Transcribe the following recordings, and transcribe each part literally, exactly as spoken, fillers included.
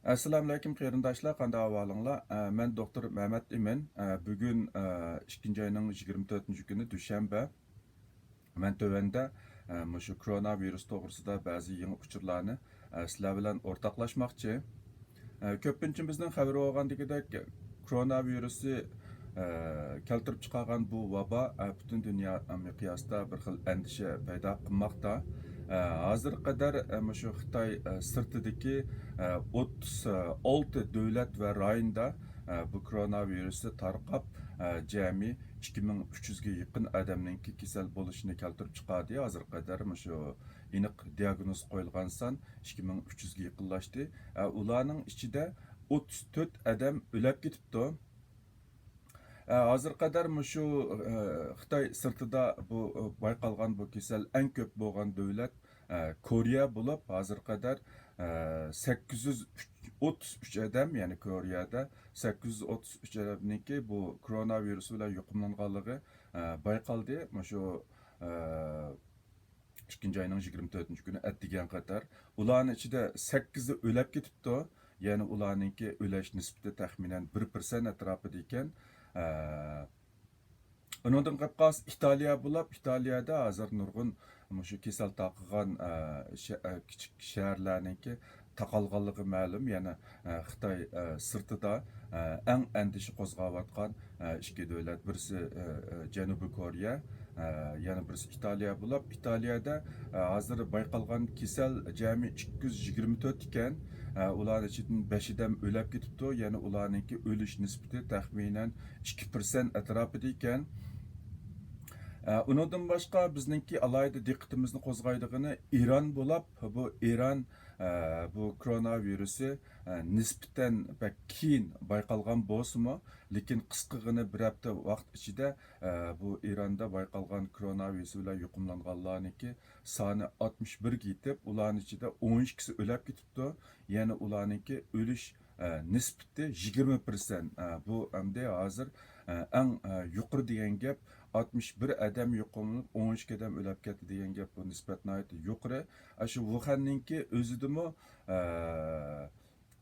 ئەسسالامۇئەلەيكۇم قېرىنداشلار، قانداق ئەھۋالىڭلار؟ ئە، مەن دوختۇر مەمەت ئىمىن. ئە، بۈگۈن، ئە، ئىككىنچى ئاينىڭ يىگىرمە تۆتىنچى كۈنى، دۈشەنبە. مەن تۆۋەندە، ئە، مۇشۇ كورونا ۋىرۇس توغرىسىدا بەزى يېڭى ئۇچۇرلارنى، ئە، سىلەر بىلەن ئورتاقلاشماقچى. ئە، كۆپىنچىمىزنىڭ خەۋىرى بولغاندىكىدەك، كورونا ۋىرۇسى، ئە، كەلتۈرۈپ چىقارغان بۇ ۋابا، ئە، پۈتۈن دۇنيا مىقياسىدا بىر خىل ئەندىشە پەيدا قىلماقتا. ئە، ھازىرغا قەدەر، ئە، مۇشۇ خىتاي، ئە، سىرتىدىكى، ئە، ئوتتۇز ئالتە دۆلەت ۋە رايوندا، ئە، بۇ كورونا ۋىرۇسى تارقاپ، ئە، جەمئىي ئىككى مىڭ ئۈچ يۈزگە يېقىن ئادەمنىڭكى كېسەل بولۇشىنى كەلتۈرۈپ چىقاردى. ھازىرغا قەدەر مۇشۇ ئېنىق دىياگنوز قويۇلغان سان ئىككى مىڭ ئۈچ يۈزگە يېقىنلاشتى. ئە، ئۇلارنىڭ ئىچىدە ئوتتۇز تۆت ئادەم ئۆلۈپ كېتىپتۇ. ئە، ھازىرغا قەدەر مۇشۇ، ئە، خىتاي سىرتىدا بۇ، ئە، بايقالغان بۇ كېسەل ئەڭ كۆپ بولغان دۆلەت، ئە، كورېيە بولۇپ، ھازىرغا قەدەر، ئە، سەككىز يۈز ئوتتۇز ئۈچ ئادەم، يەنى كورېيەدە سەككىز يۈز ئوتتۇز ئۈچ ئادەمنىڭكى بۇ كورونا ۋىرۇسى بىلەن يۇقۇملانغانلىقى، ئە، بايقالدى. مۇشۇ، ئە، ئىككىنچى ئاينىڭ يىگىرمە تۆتىنچى كۈنى ئەتىگەن قەدەر. ئۇلارنىڭ ئىچىدە سەككىزى ئۆلۈپ كېتىپتۇ. يەنى ئۇلارنىڭكى ئۆلۈش نىسبىتى تەخمىنەن بىر پىرسەنت ئەتراپىدا ئىكەن. ئە، ئۇنىڭدىن قېلىپ قالسا ئىتالىيە بولۇپ، ئىتالىيەدە ھازىر نۇرغۇن مۇشۇ كېسەل تارقىغان، ئە، شە-، ئە، كىچىك شەھەرلەرنىڭكى تاقالغانلىقى مەلۇم. يەنە، ئە، خىتاي، ئە، سىرتىدا، ئە، ئەڭ ئەندىشە قوزغاۋاتقان، ئە، ئىككى دۆلەت، بىرسى، ئە، ئە، جەنۇبىي كورېيە، ئە، يەنە بىرسى ئىتالىيە بولۇپ، ئىتالىيەدە، ئە، ھازىر بايقالغان كېسەل جەمئىي ئىككى يۈز يىگىرمە تۆت ئىكەن. ئە، ئۇلارنىڭ ئىچىدىن بەش ئادەم ئۆلۈپ كېتىپتۇ، يەنە ئۇلارنىڭكى ئۆلۈش نىسبىتى تەخمىنەن ئىككى پىرسەنت ئەتراپىدا ئىكەن. ئە، ئۇنىڭدىن باشقا بىزنىڭكى ئالاھىدە دىققىتىمىزنى قوزغايدىغىنى ئىران بولۇپ، بۇ ئىران، ئە، بۇ كورونا ۋىرۇسى، ئە، نىسبەتەن بەك كېيىن بايقالغان بولسىمۇ، لېكىن قىسقىغىنە بىر ھەپتە ۋاقىت ئىچىدە، ئە، بۇ ئىراندا بايقالغان كورونا ۋىرۇسى بىلەن يۇقۇملانغانلارنىڭكى سانى ئاتمىش بىرگە يېتىپ، ئۇلارنىڭ ئىچىدە ئون ئىككىسى ئۆلۈپ كېتىپتۇ. يەنە ئۇلارنىڭكى ئۆلۈش، ئە، نىسبىتى يىگىرمە پىرسەنت. ئە، بۇ ئەمدى ھازىر، ئە، ئەڭ، ئە، يۇقىرى دېگەن گەپ. ئاتمىش بىر ئادەم يۇقۇملىنىپ، ئون ئىككى ئادەم ئۆلۈپ كەتتى دېگەن گەپ. بۇ نىسبەت ناھايىتى يۇقىرى. ئە، شۇ ۋۇخەننىڭكى ئۆزىدىمۇ، ئە،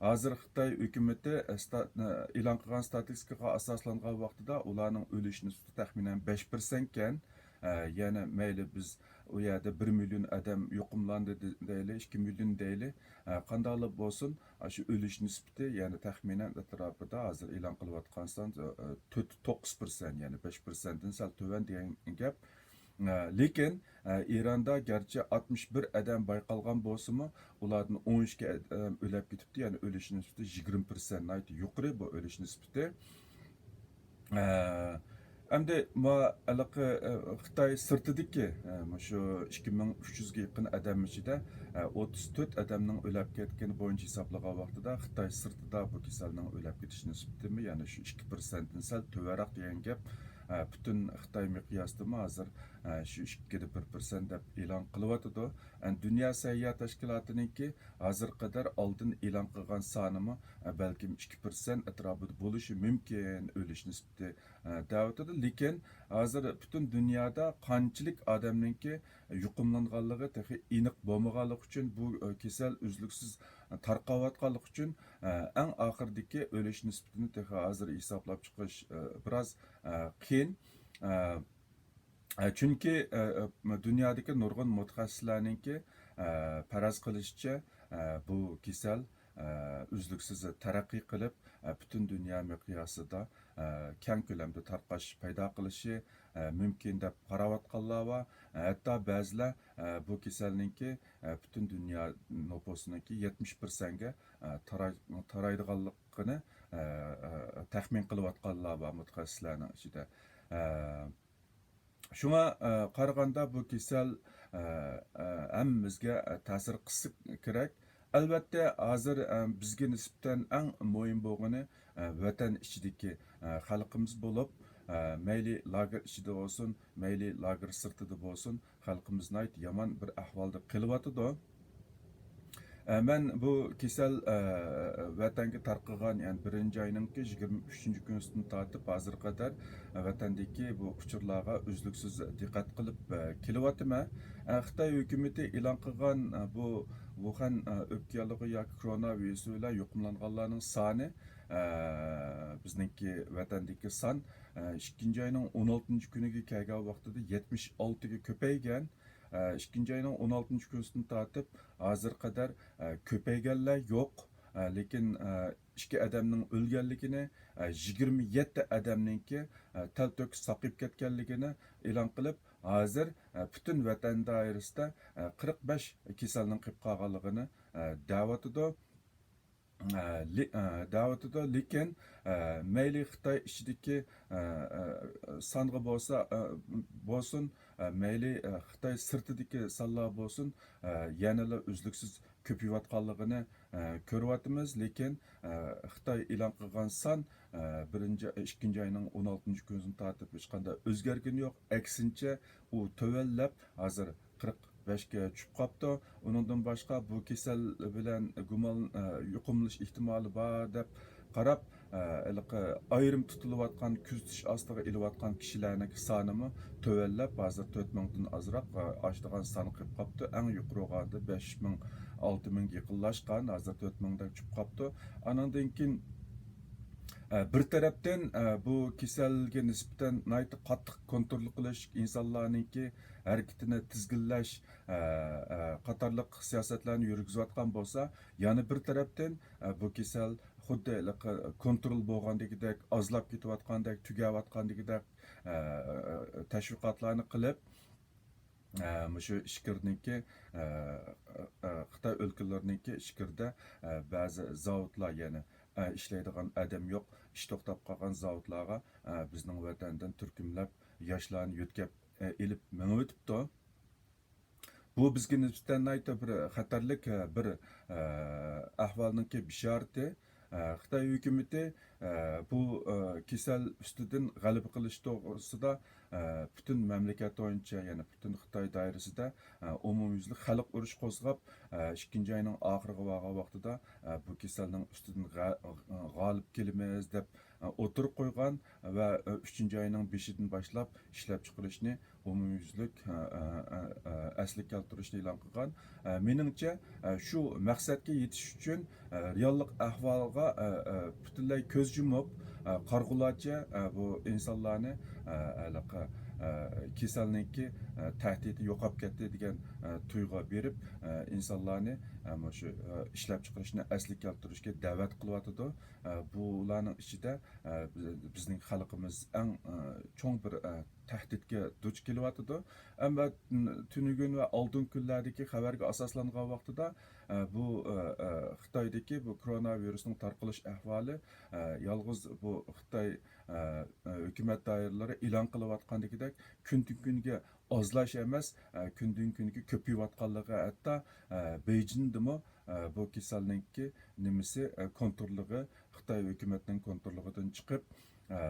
ھازىر خىتاي ھۆكۈمىتى، ئە، ستا-، ئە، ئېلان قىلغان ستاتىستىكىغا ئاساسلانغان ۋاقتىدا ئۇلارنىڭ ئۆلۈش نىسبىتى تەخمىنەن بەش پىرسەنت ئىكەن. ئە، يەنە مەيلى بىز ئۇ يەردە بىر مىليون ئادەم يۇقۇملاندى دە-، دەيلى، ئىككى مىليون دەيلى. ئە، قانداقلا بولسۇن، ئاشۇ ئۆلۈش نىسبىتى، يەنى تەخمىنەن ئەتراپىدا ھازىر ئېلان قىلىۋاتقان سان، ئە، تۆت، توققۇز پىرسەنت، يەنى بەش پىرسەنتتىن سەل تۆۋەن دېگەن گەپ. ئە، لېكىن، ئە، ئىراندا گەرچە ئاتمىش بىر ئادەم بايقالغان بولسىمۇ، ئۇلاردىن ئون ئىككى ئادەم ئۆلۈپ كېتىپتۇ، يەنى ئۆلۈش نىسبىتى يىگىرمە پىرسەنت، ناھايىتى يۇقىرى بۇ ئۆلۈش نىسبىتى. ئە، ئەمدى ما ھېلىقى، ئە، خىتاي سىرتىدىكى، ئە، مۇشۇ ئىككى مىڭ ئۈچ يۈزگە يېقىن ئادەم ئىچىدە، ئە، ئوتتۇز تۆت ئادەمنىڭ ئۆلۈپ كەتكىنى بويىچە ھېسابلىغان ۋاقتىدا، خىتاي سىرتىدا بۇ كېسەلنىڭ ئۆلۈپ كېتىش نىسبىتىمۇ، يەنى شۇ ئىككى پىرسەنتتىن سەل تۆۋەنرەك دېگەن گەپ. ئە، پۈتۈن خىتاي مىقياسىدىمۇ ھازىر، ئە، شۇ ئىككىدە بىر پىرسەنت دەپ ئېلان قىلىۋاتىدۇ. ئە، دۇنيا سەھىيە تەشكىلاتىنىڭكى ھازىرغا قەدەر ئالدىن ئېلان قىلغان سانىمۇ، ئە، بەلكىم ئىككى پىرسەنت ئەتراپىدا بولۇشى مۇمكىن ئۆلۈش نىسبىتى، ئە، دەۋاتىدۇ. لېكىن ھازىر پۈتۈن دۇنيادا قانچىلىك ئادەمنىڭكى يۇقۇملانغانلىقى تېخى ئېنىق بولمىغانلىقى ئۈچۈن، بۇ، ئە، كېسەل ئۈزلۈكسىز تارقاۋاتقانلىقى ئۈچۈن، ئە، ئەڭ ئاخىرىدىكى ئۆلۈش نىسبىتىنى تېخى ھازىر ھېسابلاپ چىقىش، ئە، بىراز، ئە، قىيىن. ئە، ئە، چۈنكى، ئە، ئە، دۇنيادىكى نۇرغۇن مۇتەخەسسىسلەرنىڭكى، ئە، پەرەز قىلىشىچە، ئە، بۇ كېسەل، ئە، ئۈزلۈكسىز تەرەققىي قىلىپ، ئە، پۈتۈن دۇنيا مىقياسىدا، ئە، كەڭ كۆلەمدە تارقاش پەيدا قىلىشى، ئە، مۇمكىن دەپ قاراۋاتقانلار بار. ئە، ھەتتا بەزىلەر، ئە، بۇ كېسەلنىڭكى، ئە، پۈتۈن دۇنيا نوپۇسىنىڭكى يەتمىش پىرسەنتكە، ئە، تاراي-، تارايدىغانلىقىنى، ئە، ئە، تەخمىن قىلىۋاتقانلار بار مۇتەخەسسىسلەرنىڭ ئىچىدە. ئە، شۇڭا، ئە، قارىغاندا بۇ كېسەل، ئە، ئە، ھەممىمىزگە، ئە، تەسىر قىلسا كېرەك. ئەلۋەتتە، ھازىر، ئە، بىزگە نىسبەتەن ئەڭ مۇھىم بولغىنى، ئە، ۋەتەن ئىچىدىكى، ئە، خەلقىمىز بولۇپ، ئە، مەيلى لاگېر ئىچىدە بولسۇن، مەيلى لاگېر سىرتىدا بولسۇن، خەلقىمىز ناھايىتى يامان بىر ئەھۋالدا قېلىۋاتىدۇ. ئە، مەن بۇ كېسەل، ئە، ۋەتەنگە تارقىغان، يەنى بىرىنچى ئاينىڭكى يىگىرمە ئۈچىنچى كۈنىسىدىن تارتىپ ھازىرغا قەدەر، ئە، ۋەتەندىكى بۇ ئۇچۇرلارغا ئۈزلۈكسىز دىققەت قىلىپ، ئە، كېلىۋاتىمەن. ئە، خىتاي ھۆكۈمىتى ئېلان قىلغان، ئە، بۇ ۋۇخەن، ئە، ئۆپكە ياللۇغى ياكى كورونا ۋىرۇسى بىلەن يۇقۇملانغانلارنىڭ سانى، ئە، بىزنىڭكى ۋەتەندىكى سان، ئە، ئىككىنچى ئاينىڭ ئون ئالتىنچى كۈنىگە كەلگەن ۋاقتىدا يەتمىش ئالتىگە كۆپەيگەن. ئە، ئىككىنچى ئاينىڭ ئون ئالتىنچى كۈنىسىدىن تارتىپ ھازىرغا قەدەر، ئە، كۆپەيگەنلەر يوق. ئە، لېكىن، ئە، ئىككى ئادەمنىڭ ئۆلگەنلىكىنى، ئە، يىگىرمە يەتتە ئادەمنىڭكى، ئە، تەلتۆكۈس ساقىيىپ كەتكەنلىكىنى ئېلان قىلىپ، ھازىر، ئە، پۈتۈن ۋەتەن دائىرىسىدە، ئە، قىرىق بەش كېسەلنىڭ قېلىپ قالغانلىقىنى، ئە، دەۋاتىدۇ. ئە، لې-، ئە، دەۋاتىدۇ. لېكىن، ئە، مەيلى خىتاي ئىچىدىكى، ئە، ئە، سانغا بولسا، ئە، بولسۇن، ئە، مەيلى، ئە، خىتاي سىرتىدىكى سانلار بولسۇن، ئە، يەنىلا ئۈزلۈكسىز كۆپىيىۋاتقانلىقىنى، ئە، كۆرۈۋاتىمىز. لېكىن، ئە، خىتاي ئېلان قىلغان سان، ئە، بىرىنچى، ئىككىنچى ئاينىڭ ئون ئالتىنچى كۈنىدىن تارتىپ ھېچقانداق ئۆزگەرگىنى يوق. ئەكسىنچە، ئۇ تۆۋەنلەپ، ھازىر قىرىق بەشكە چۈشۈپ قاپتۇ. ئۇنىڭدىن باشقا، بۇ كېسەل بىلەن گۇمان، ئە، يۇقۇملىنىش ئېھتىمالى بار دەپ قاراپ، ئە، ھېلىقى ئايرىم تۇتۇلۇۋاتقان، كۆزىتىش ئاستىغا ئېلىۋاتقان كىشىلەرنىڭ سانىمۇ تۆۋەنلەپ، ھازىر تۆت مىڭدىن ئازراق، ئە، ئاشىدىغان سان قېلىپ قاپتۇ. ئەڭ يۇقىرى بولغاندا بەش مىڭ، ئالتە مىڭگە يېقىنلاشقان، ھازىر تۆت مىڭدەك چۈشۈپ قاپتۇ. ئانىڭدىن كېيىن، ئە، بىر تەرەپتىن، ئە، بۇ كېسەلگە نىسبەتەن ناھايىتى قاتتىق كونترول قىلىش، ئىنسانلارنىڭكى ھەرىكىتىنى تىزگىنلەش، ئە، ئە، قاتارلىق سىياسەتلەرنى يۈرگۈزۈۋاتقان بولسا، يەنە بىر تەرەپتىن، ئە، بۇ كېسەل خۇددى ھېلىقى كونترول بولغاندىكىدەك، ئازلاپ كېتىۋاتقاندەك، تۈگەۋاتقاندىكىدەك، ئە، تەشۋىقاتلارنى قىلىپ، ئە، مۇشۇ ئىچكىرىنىڭكى، ئە، ئە، خىتاي ئۆلكىلىرىنىڭكى ئىچكىرىدە، ئە، بەزى زاۋۇتلار، يەنى، ئە، ئىشلەيدىغان ئادەم يوق، ئىش توختاپ قالغان زاۋۇتلارغا، ئە، بىزنىڭ ۋەتەندىن تۈركۈملەپ ياشلارنى يۆتكەپ، ئە، ئېلىپ مېڭىۋېتىپتۇ. بۇ بىزگە نىسبەتەن ناھايىتى بىر خەتەرلىك، بىر، ئە، ئەھۋالنىڭكى بېشارىتى. ئە، خىتاي ھۆكۈمىتى، ئە، بۇ، ئە، كېسەل ئۈستىدىن غەلىبە قىلىش توغرىسىدا، ئە، پۈتۈن مەملىكەت بويىچە، يەنى پۈتۈن خىتاي دائىرىسىدە، ئە، ئومۇميۈزلۈك خەلق ئۇرۇشى قوزغاپ، ئە، ئىككىنچى ئاينىڭ ئاخىرىغا بارغان ۋاقتىدا، ئە، بۇ كېسەلنىڭ ئۈستىدىن غە-، غالىب كېلىمىز دەپ، ئە، ئوتتۇرىغا قويغان ۋە، ئە، ئۈچىنچى ئاينىڭ بېشىدىن باشلاپ ئىشلەپچىقىرىشنى ئومۇميۈزلۈك، ئە، ئە، ئە، ئە، ئەسلىگە كەلتۈرۈشنى ئېلان قىلغان. ئە، مېنىڭچە، ئە، شۇ مەقسەتكە يېتىش ئۈچۈن، ئە، رېئاللىق ئەھۋالغا، ئە، ئە، پۈتۈنلەي كۆز يۇمۇپ، ئە، قارىغۇلارچە، ئە، بۇ ئىنسانلارنى، ئە، ھېلىقى، ئە، كېسەلنىڭكى، ئە، تەھدىتى يوقاپ كەتتى دېگەن، ئە، تۇيغۇ بېرىپ، ئە، ئىنسانلارنى، ئە، مۇشۇ، ئە، ئىشلەپچىقىرىشنى ئەسلىگە كەلتۈرۈشكە دەۋەت قىلىۋاتىدۇ. ئە، بۇلارنىڭ ئىچىدە، ئە، بىز-، بىزنىڭ خەلقىمىز ئەڭ، ئە، چوڭ بىر، ئە، تەھدىتكە دۇچ كېلىۋاتىدۇ. ئەمما تۈنۈگۈن ۋە ئالدىنقى كۈنلەردىكى خەۋەرگە ئاساسلانغان ۋاقتىدا، ئە، بۇ، ئە، ئە، خىتايدىكى بۇ كورونا ۋىرۇسنىڭ تارقىلىش ئەھۋالى، ئە، يالغۇز بۇ خىتاي، ئە، ئە، ھۆكۈمەت دائىرىلىرى ئېلان قىلىۋاتقاندىكىدەك كۈندىن كۈنگە ئازلاش ئەمەس، ئە، كۈندىن كۈنگە كۆپىيىۋاتقانلىقى، ھەتتا، ئە، بېيجىڭدىمۇ، ئە، بۇ كېسەلنىڭكى نېمىسى، ئە، كونتروللۇقى، خىتاي ھۆكۈمەتنىڭ كونتروللۇقىدىن چىقىپ، ئە،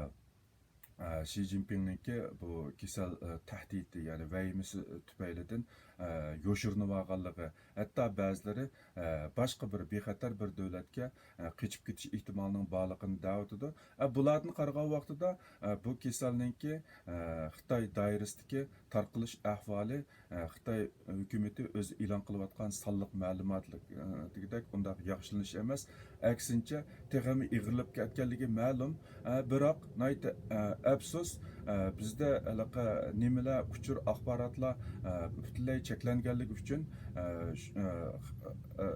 ئە، شى جىنپىڭنىڭكى بۇ كېسەل، ئە، تەھدىتى، يەنى ۋەھىمىسى تۈپەيلىدىن، ئە، يوشۇرۇنۇۋالغانلىقى، ھەتتا بەزىلىرى، ئە، باشقا بىر بىخەتەر بىر دۆلەتكە، ئە، قېچىپ كېتىش ئېھتىمالىنىڭ بارلىقىنى دەۋاتىدۇ. ئە، بۇلاردىن قارىغان ۋاقتىدا، ئە، بۇ كېسەلنىڭكى، ئە، خىتاي دائىرىسىدىكى تارقىلىش ئەھۋالى، ئە، خىتاي ھۆكۈمىتى ئۆزى ئېلان قىلىۋاتقان سانلىق مەلۇماتلىق، ئە، دېگۈدەك ئۇنداق ياخشىلىنىش ئەمەس. ئەكسىنچە، تېخىمۇ ئېغىرلاپ كەتكەنلىكى مەلۇم. ئە، بىراق، ناھايىتى، ئە، ئەپسۇس، ئە، بىزدە ھېلىقى نېمىلەر، ئۇچۇر ئاخباراتلار، ئە، پۈتۈنلەي چەكلەنگەنلىكى ئۈچۈن، ئە، ش-، ئە، خ-، ئە،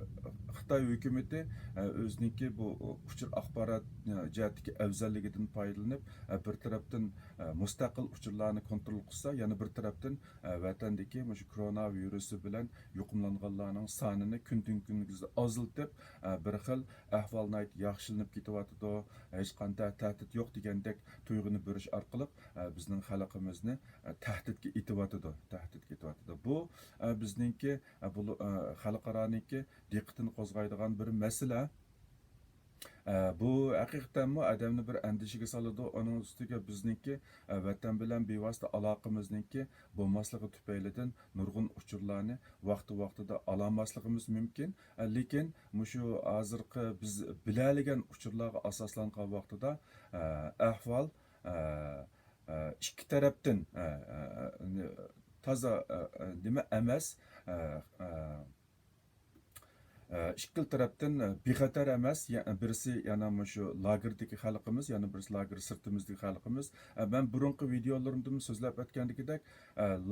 خىتاي ھۆكۈمىتى، ئە، ئۆزىنىڭكى بۇ ئۇچۇر ئاخبارات، ئە، جەھەتتىكى ئەۋزەللىكىدىن پايدىلىنىپ، ئە، بىر تەرەپتىن، ئە، مۇستەقىل ئۇچۇرلارنى كونترول قىلسا، يەنە بىر تەرەپتىن، ئە، ۋەتەندىكى مۇشۇ كورونا ۋىرۇسى بىلەن يۇقۇملانغانلارنىڭ سانىنى كۈندىن كۈنگە ئازلىتىپ، ئە، بىر خىل ئەھۋال ناھايىتى ياخشىلىنىپ كېتىۋاتىدۇ، ھېچقانداق تەھدىت يوق دېگەندەك تۇيغۇنى بېرىش ئارقىلىق، ئە، بىزنىڭ خەلقىمىزنى، ئە، تەھدىتكە ئېتىۋاتىدۇ، تەھدىتكە ئېتىۋاتىدۇ. بۇ، ئە، بىزنىڭكى، ئە، بۇ، ئە، خەلقئارانىڭكى دىققىتىنى قوزغايدىغان بىر مەسىلە. ئە، بۇ ھەقىقەتەنمۇ ئادەمنى بىر ئەندىشىگە سالىدۇ. ئۇنىڭ ئۈستىگە بىزنىڭكى، ئە، ۋەتەن بىلەن بىۋاسىتە ئالاقىمىزنىڭكى بولماسلىقى تۈپەيلىدىن نۇرغۇن ئۇچۇرلارنى ۋاقتى-ۋاقتىدا ئالالماسلىقىمىز مۇمكىن. ئە، لېكىن مۇشۇ ھازىرقى بىز بىلەلىگەن ئۇچۇرلارغا ئاساسلانغان ۋاقتىدا، ئە، ئەھۋال، ئە، ئە، ئىككى تەرەپتىن، ئە، ئە، ئە، تازا، ئە، ئە، نېمە ئەمەس، ئە، ئە، ئىككىلا تەرەپتىن بىخەتەر ئەمەس، يە-، بىرسى يەنە مۇشۇ لاگېردىكى خەلقىمىز، يەنە بىرسى لاگېر سىرتىمىزدىكى خەلقىمىز. مەن بۇرۇنقى ۋىدېئولىرىمدىمۇ سۆزلەپ ئۆتكەندىكىدەك،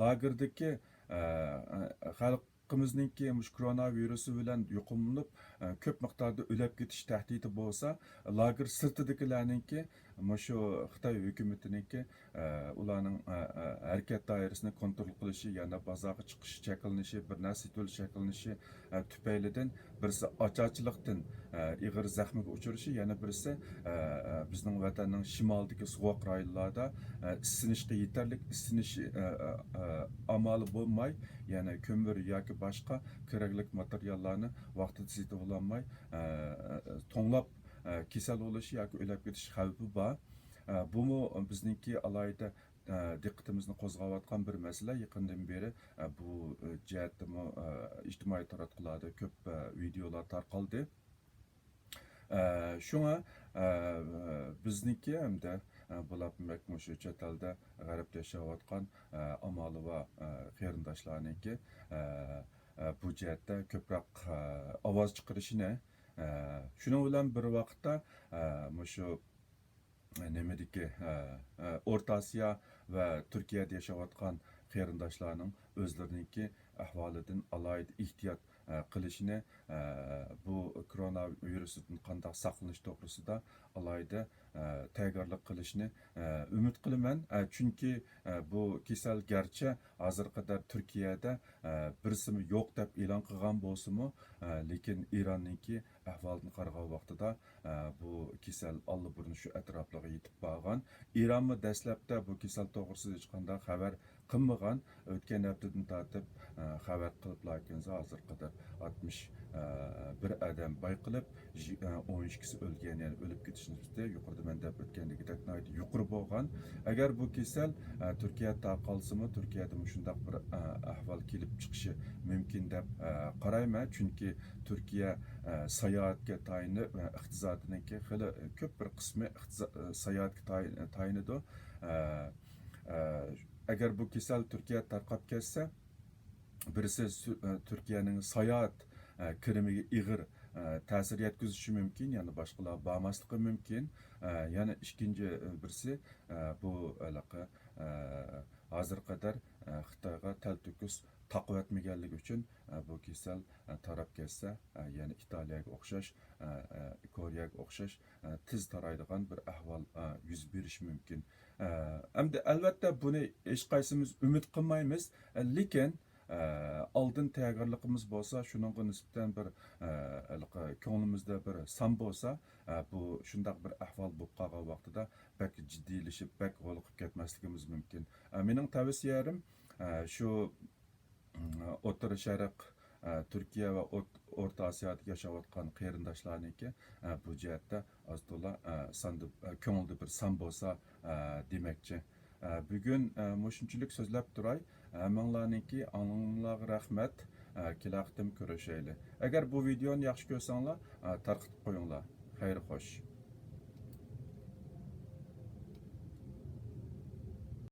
لاگېردىكى خەلقىمىزنىڭكى مۇشۇ كورونا ۋىرۇسى بىلەن يۇقۇملىنىپ، كۆپ مىقداردا ئۆلۈپ كېتىش تەھدىتى بولسا، لاگېر سىرتىدىكىلەرنىڭكى مۇشۇ خىتاي ھۆكۈمىتىنىڭكى ئۇلارنىڭ ھەرىكەت دائىرىسىنى كونترول قىلىشى، يەنە بازارغا چىقىش چەكلىنىشى، بىر نەرسە سېتىۋېلىش چەكلىنىشى تۈپەيلىدىن، بىرسى ئاچارچىلىقتىن ئېغىر زەخمىگە ئۇچرىشى، يەنە بىرسى بىزنىڭ ۋەتەننىڭ شىمالىدىكى سوغۇق رايونلاردا ئىسسىنىشقا يېتەرلىك ئىسسىنىش ئامالى بولماي، يەنە كۆمۈر ياكى باشقا كېرەكلىك ماتېرىياللارنى ۋاقتىدا سېتىۋالالماي، توڭلاپ كېسەل بولۇش ياكى ئۆلۈپ كېتىش خەۋپى بار. بۇمۇ بىزنىڭكى ئالاھىدە دىققىتىمىزنى قوزغاۋاتقان بىر مەسىلە. يېقىندىن بېرى بۇ جەھەتتىمۇ ئىجتىمائىي تاراتقۇلاردا كۆپ ۋىدېئولار تارقالدى. شۇڭا بىزنىڭكى ھەمدە بولۇپمۇ مۇشۇ چەت ئەلدە غەربتە ياشاۋاتقان ئامالى بار قېرىنداشلارنىڭكى بۇ جەھەتتە كۆپرەك ئاۋاز چىقىرىشىنى، شۇنىڭ بىلەن بىر ۋاقىتتا مۇشۇ نېمىدىكى، ئورتا ئاسىيا ۋە تۈركىيەدە ياشاۋاتقان قېرىنداشلارنىڭ ئۆزلىرىنىڭكى ئەھۋالىدىن ئالاھىدە ئېھتىيات قىلىشىنى، بۇ كورونا ۋىرۇسىدىن قانداق ساقلىنىش توغرىسىدا ئالاھىدە تەييارلىق قىلىشىنى ئۈمىد قىلىمەن. چۈنكى بۇ كېسەل گەرچە ھازىرغا قەدەر تۈركىيەدە بىرسىمۇ يوق دەپ ئېلان قىلغان بولسىمۇ، لېكىن ئىراننىڭكى ئەھۋالدىن قارىغان ۋاقتىدا، بۇ كېسەل ئاللىبۇرۇن شۇ ئەتراپلارغا يېتىپ بارغان. ئىرانمۇ دەسلەپتە بۇ كېسەل توغرىسىدا ھېچقانداق خەۋەر قىلمىغان. ئۆتكەن ھەپتىدىن تارتىپ خەۋەر قىلىپلا كەلسە، ھازىرغا قەدەر ئاتمىش بىر ئادەم بايقىلىپ، ئون ئىككىسى ئۆلگەن، يەنى ئۆلۈپ كېتىش نىسبىتى يۇقىرىدا مەن دەپ ئۆتكەندىكىدەك ناھايىتى يۇقىرى بولغان. ئەگەر بۇ كېسەل تۈركىيەدە تارقالسىمۇ، تۈركىيەدە مۇشۇنداق بىر ئەھۋال كېلىپ چىقىشى مۇمكىن دەپ قارايمەن. چۈنكى تۈركىيە ساياھەتكە تايىنىپ، ئىقتىسادىنىڭكى خېلى كۆپ بىر قىسمى ئىقتىسا-، ساياھەتكە تايىنىدۇ. ئەگەر بۇ كېسەل تۈركىيەدە تارقاپ كەتسە، بىرسى سۈ-، تۈركىيەنىڭ ساياھەت كىرىمىگە ئېغىر تەسىر يەتكۈزۈشى مۇمكىن، يەنى باشقىلار بارماسلىقى مۇمكىن. يەنە ئىككىنچى بىرسى، بۇ ھېلىقى ھازىرغا قەدەر خىتايغا تەلتۆكۈس تاقىۋەتمىگەنلىكى ئۈچۈن بۇ كېسەل تاراپ كەتسە، يەنە ئىتالىيەگە ئوخشاش، كورېيەگە ئوخشاش تېز تارايدىغان بىر ئەھۋال يۈز بېرىشى مۇمكىن. ئەمدى ئەلۋەتتە بۇنى ھېچقايسىمىز ئۈمىد قىلمايمىز، لېكىن ئالدىن تەييارلىقىمىز بولسا، شۇنىڭغا نىسبەتەن بىر ھېلىقى كۆڭلىمىزدە بىر سان بولسا، بۇ شۇنداق بىر ئەھۋال بولۇپ قالغان ۋاقتىدا بەك جىددىيلىشىپ، بەك ھولۇقۇپ كەتمەسلىكىمىز مۇمكىن. مېنىڭ تەۋسىيەلىرىم، شۇ ئوتتۇرا شەرق، تۈركىيە ۋە ئوت-، ئورتا ئاسىيادا ياشاۋاتقان قېرىنداشلارنىڭكى بۇ جەھەتتە ئاز تولا ساندا، كۆڭۈلدە بىر سان بولسا دېمەكچى. بۈگۈن مۇشۇنچىلىك سۆزلەپ تۇراي. ھەممىڭلارنىڭكى ئاڭلىغىنىڭلارغا رەھمەت. كېلەر قېتىم كۆرۈشەيلى. ئەگەر بۇ ۋىدېئونى ياخشى كۆرسەڭلار، تارقىتىپ قويۇڭلار. خەير خوش.